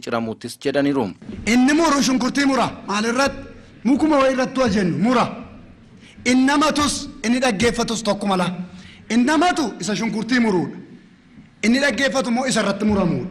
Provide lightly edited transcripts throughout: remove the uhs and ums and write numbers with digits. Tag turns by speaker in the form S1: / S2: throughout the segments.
S1: Ciramuttis jedhaniiru.
S2: Inni muru shunkurtii mura maalirratti mukuma wayirrattu jennu mura. Innamatus inni dhaggeeffatus tokkuma la. Innamatu isa shunkurtii muruudha. Inni dhaggeeffatu immoo isa irratti muramuudha.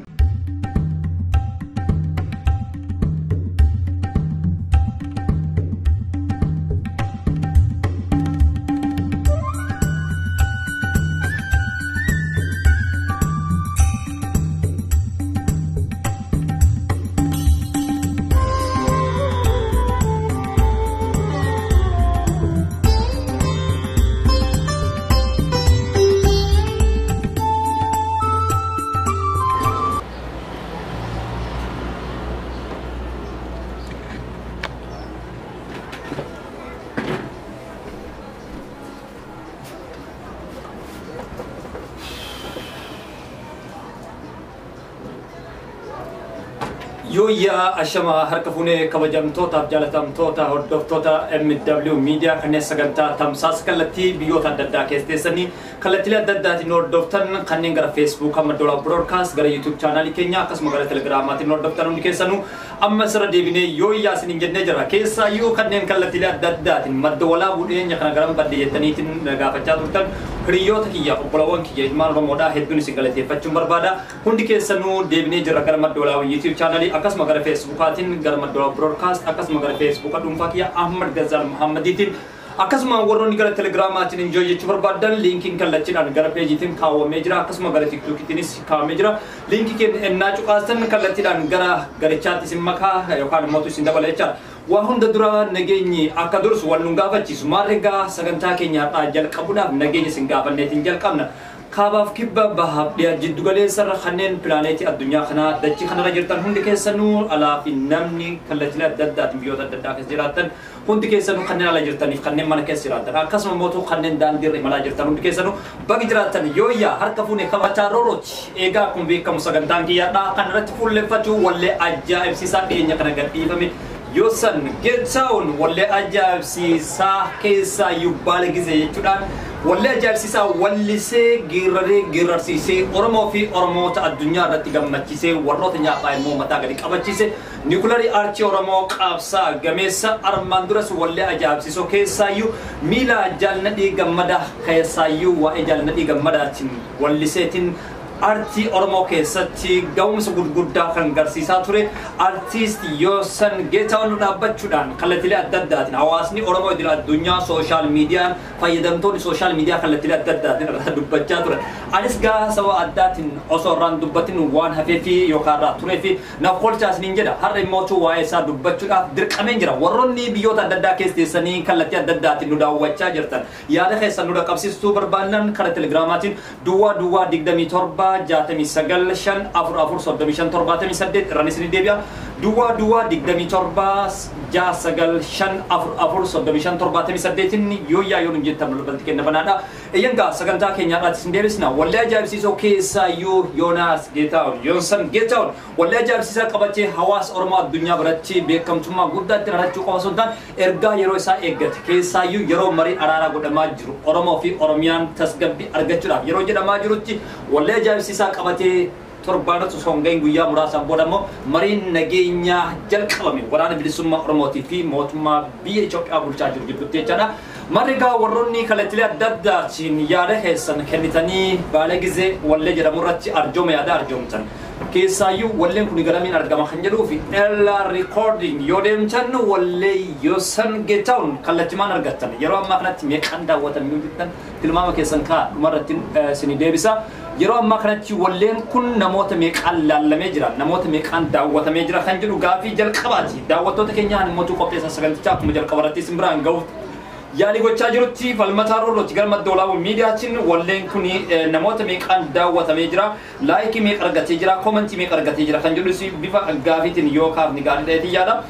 S3: Yooyyaa ashamaa harka fuunee kabajamtootaaf jaalatamtoota hordoftoota MW Miidiyaa kanneen sagantaa tamsaasa kallattii biyyoota adda addaa keessa teessanii kallattiilee adda addaatiin hordoftan kanneen gara Facebook amma Doolaa Broadcast gara YouTube chaanaalii keenya akkasuma gara Telegiraamaatiin hordoftan hundi keessanuu amma sirra deebinee yooyyaa isiniin jennee jira. Keessaayyuu kanneen kallattiilee adda addaatiin madda walaabuu dhiyeenya kana garam badde jettaniitiin gaafachaa turtan hiriyoota kiyya obbolawwan kiyya ilmaan Oromoodhaa hedduun isin galateeffachuun barbaada. Hundi keessanuu deebinee jira gara madda walaabuu YouTube chaanaalii akkasuma gara Facebookaatiin gara madda walaabuu Broadcast akkasuma gara Facebooka dhuunfaa kiyya Ahmad Gazaal Muhammadiitiin akkasuma warroonni gara Telegiraamaatiin enjoy jechuu barbaadan liinkiin kallachiidhaan gara peejiitiin kaawwamee jira akkasuma gara TikTokiitiinis kaawwamee jira. Liinkii keenya ennaa cuqaasan kallattiidhaan gara garichaatti isin makaa yookaan immoo isin dabala jechaadha. Waa hunda dura nageenyi akka dursu wal nun gaafachiisu maal egaa sagantaa keenya har'aa jalqabuudhaaf nageenya isin gaafanneetiin jalqabna. Kaabaaf kibba bahaaf dhiyaa jiddugaleessarra kanneen pilaaneetii addunyaa kanaa dachii kanarra jirtan hundi keessanuu alaa fi namni kallattiilee adda addaatiin biyyoota adda addaa keessa jiraattan hundi keessanuu kanneen ala jirtaniif kanneen mana keessa jiraattan akkasuma mootuu kanneen daandiirra imalaa jirtan hundi keessanuu baga jiraattan yooyyaa harka fuune kabachaa roorooti. Egaa akkuma beekamu sagantaan kiyyaadhaa kan irratti fuulleffachuu wallee ajaa'ibsiisaa dhiyeenya kana gadhiifame Yoosan Geetahuun wallee ajaa'ibsiisaa keessaa yubbaala gizee jechuudhaan wallee ajaa'ibsiisaa wallisee geeraree geerarsiisee Oromoo fi Oromoota addunyaa irratti gammachiisee warroota nyaaphaa immoo mataa gadi qabachiise niikularii aartii Oromoo qaabsaa gameessa armaan duras wallee ajaa'ibsiisoo keessaayyuu miila jaalladhii gammadaa keessaayyuu waa'ee jaalladhii gammadaatiin walliseetiin aartii Oromoo keessatti ga'umsa gurguddaa kan garsiisaa ture artiist Yoosan Geetahuun dhaabbachuudhaan kallattiilee adda addaatiin hawaasni Oromoo idil addunyaa sooshaal miidiyaan fayyadamtoonni sooshaal miidiyaa kallattiilee adda addaatiin irraa dubbachaa turan. Anis gaa saba addaatiin osoo irraan dubbatin waan hafeefi yookaan irraa tureefi naaf kolchaa isiniin jedha. Har'a immoo waa'ee isaa dubbachuudhaaf dirqameen jira. Warroonni biyyoota adda addaa keessa teessanii kallattii adda addaatiin nu daawwachaa jirtan yaada keessan nu dhaqqabsiistuu barbaannan karaa Telegiraamaatiin duwwaa duwwaa 27 69 5 4 4 35 78 irraan isinii deebi'a. Duwwaa duwwaa 27 69 5 4 4 35 78 yooyyaa yoo nun jettan balbalti kenna banaadha. Eeyyangaa sagantaa keenyaadhaatti isin deebisna. Wallee ajaa'ibsiisoo keessaayyuu Yoonaas Geetahuun Yoonsan Geetahuun wallee ajaa'ibsiisaa qabatee hawaasa Oromoo addunyaa biratti beekamtummaa guddaa ittiin argachuu qofa osoo hin taane ergaa yeroo isaa eeggate keessaayyuu yeroo marii araaraa godhamaa jiru Oromoo fi Oromiyaan tasgabbii argachuudhaaf yeroo jedhamaa jirutti wallee ajaa'ibsiisaa qabatee torbaanota osoo hin gahin guyyaa muraasaan booda immoo mariin nageenyaa jalqabame waraana bilisummaa Oromootii fi mootummaa biyya Itoophiyaa bulchaa jiru gidduutti jechaadha. Marri egaa warroonni kallattiilee adda addaatiin yaada keessan kennitanii baalee gizee wallee jedhamu irratti arjooma yaada arjoomtan. Keessaayyuu walleen kun garamiin argama kan jedhuu fi Ella Recording yoo deemtan wallee Yoosan Geetahuun kallattimaan argattan. Yeroo ammaa kanatti meeqaan daawwatan yoo jettan tilmaama keessan kaa dhumarratti isinii deebisa. Yeroo ammaa kanatti walleen kun namoota meeqaan laallamee jira, namoota meeqaan daawwatamee jira kan jedhu gaafii jalqabaati. Daawwattoota keenyaan immoo qopheessaa sagantichaa akkuma jalqaba irratti isin biraan gahuuf yaalii gochaa jirutti falmataa roorrooti gara madda walaabuu miidiyaatiin walleen kun namoota meeqaan daawwatamee jira, laayikii meeqa argatee jira, koomentii meeqa argatee jira kan jedhus bifa gaafiitiin yoo kaafni gaarii ta'eetiin yaada.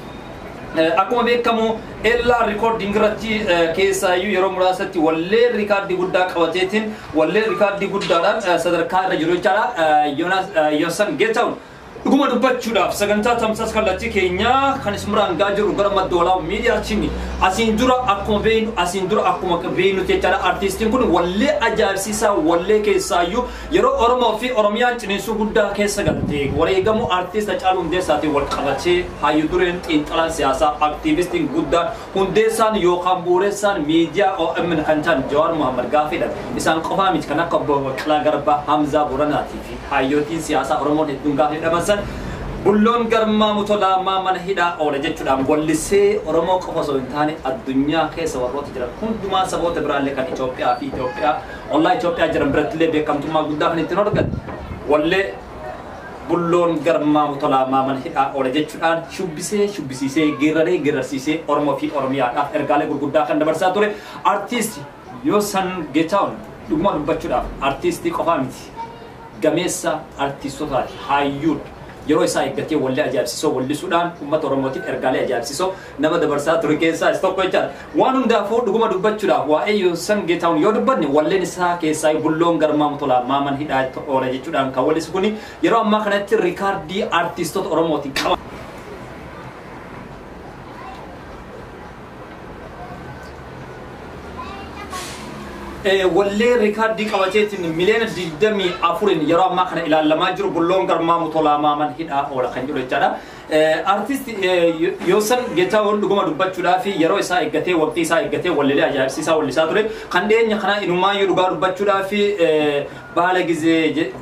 S3: Akkuma beekamu Ella Recording irratti keessaayyuu yeroo muraasatti wallee rikaardii guddaa qabateetiin wallee rikaardii guddaadhaan sadarkaa irra jiru jechaadha. Yoosan Geetahuun Dhuguma dubbachuudhaaf sagantaa tamsaasa kallattii keenyaa kan isin biraan gahaa jiru gara Madda Walaabuu Miidiyaatiin. Asiin dura akkuma beeknu jechaadha, artiistiin kun wallee ajaa'ibsiisaa, wallee keessaayyuu yeroo Oromoo fi Oromiyaan ciniinsuu guddaa keessa galte, wareegamuu artiist Hacaaluu Hundeessaatiin wal qabatee, hayyuu dureen, xiinxalaan siyaasaa, aktiivistiin guddaan, hundeessaan yookaan bu'uureessaan miidiyaa OMN kan ta'an Jawaar Mohammad gaafeedha. Isaan qofaa miti, kan akka obbo Baqqalaa Garbaa, Hamzaa Boranaatii fi hayyootiin siyaasaa Oromoon hedduun gaafee dhaban "Bulloon garmaamu tolaa maa mana hidhaa oola" jechuudhaan wallisee Oromoo qofa osoo hin taane addunyaa keessa warroota jiran hundumaa, saboota biraallee kan Itoophiyaa fi Itoophiyaa ollaa Itoophiyaa jiran birattillee beekamtummaa guddaa kan ittiin argate, wallee "Bulloon garmaamu tolaa maa mana hidhaa oola" jechuudhaan shubbisee shubbisiisee, geeraree geerarsiisee, Oromoo fi Oromiyaadhaaf ergaalee gurguddaa kan dabarsaa ture artiist Yoosan Geetahuun dhuguma dubbachuudhaaf artiistii qofaa miti, gameessa artiistotaati, hayyuudha. Yeroo isaa eeggatee wallee ajaa'ibsiisoo wallisuudhaan uummata Oromootiif ergaalee ajaa'ibsiisoo nama dabarsaa ture keessaa isa tokko jechaadha. Waan hundaafuu dhuguma dubbachuudhaaf waa'ee Yoosan Geetahuun yoo dubbanne, walleen isaa keessaa "Bulloon garmaamu tolaa maa mana hidhaa oola" jechuudhaan kan wallisu kuni yeroo ammaa kanatti rikaardii artiistoota Oromootiin qaba. Wallee rikaardii qabateetiin miliyoona 24n yeroo ammaa kana ilaalamaa jiru "Bulloon garmaamu tolaa maa mana hidhaa oola" kan jedhu jechaadha. Artiist Yoosan Geetahuun dhuguma dubbachuudhaaf yeroo isaa eeggatee, waqtii isaa eeggatee walleelee ajaa'ibsiisaa wallisaa ture. Kan dhiyeenya kana inumaayyuu dhugaa dubbachuudhaaf "Baala gizee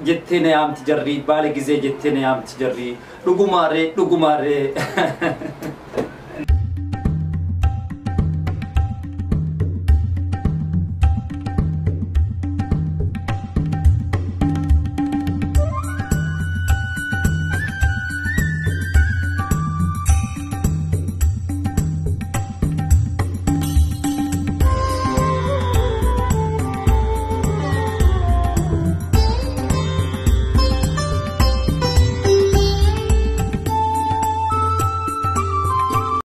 S3: jettee na yaamti jarri, baala gizee jettee na yaamti jarri, dhugumaarree dhugumaarree"